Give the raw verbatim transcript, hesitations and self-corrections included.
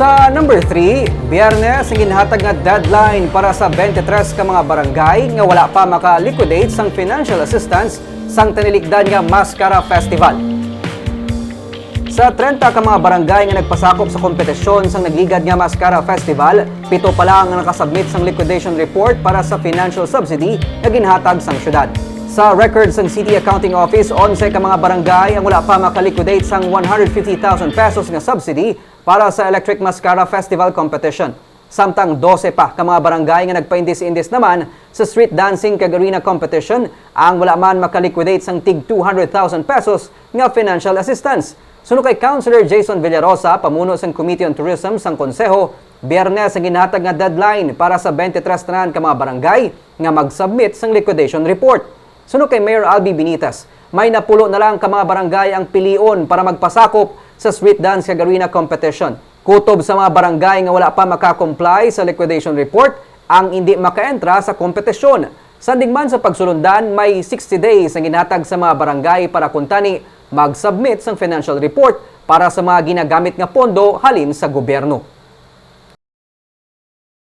Sa number three, Biyernes ang ginhatag nga deadline para sa twenty-three ka mga barangay nga wala pa maka-liquidate sang financial assistance sang tinilikdan nga Mascara Festival. Sa trenta ka mga barangay nga nagpasakop sa kompetisyon sang nagligad nga Mascara Festival, pito pa lang ang nakasubmit sang liquidation report para sa financial subsidy nga ginhatag sang syudad. Sa record sang City Accounting Office, onse ka mga barangay ang wala pa maka-liquidate sang one hundred fifty thousand pesos nga subsidy para sa Electric Mascara Festival Competition. Samtang dose pa ka mga barangay nga nagpaindis-indis naman sa street dancing kag arena competition ang wala man maka-liquidate sang tig two hundred thousand pesos nga financial assistance. Suno kay Councilor Jason Villarosa, pamuno sang Committee on Tourism sang Konseho, Biyernes ang ginhatag nga deadline para sa twenty-three tanan ka mga barangay nga mag-submit sang liquidation report. Suno kay Mayor Albi Benitez, may napulo na lang ka mga barangay ang pilion para magpasakop sa street dance kag arena competition. Kutob sa mga barangay nga wala pa maka-comply sa liquidation report ang indi maka-entra sa kompetisyon. Sanding man sa pagsulundan, may sixty days ang ginhatag sa mga barangay para kuntani mag-submit sang financial report para sa mga ginagamit nga pondo halin sa gobyerno.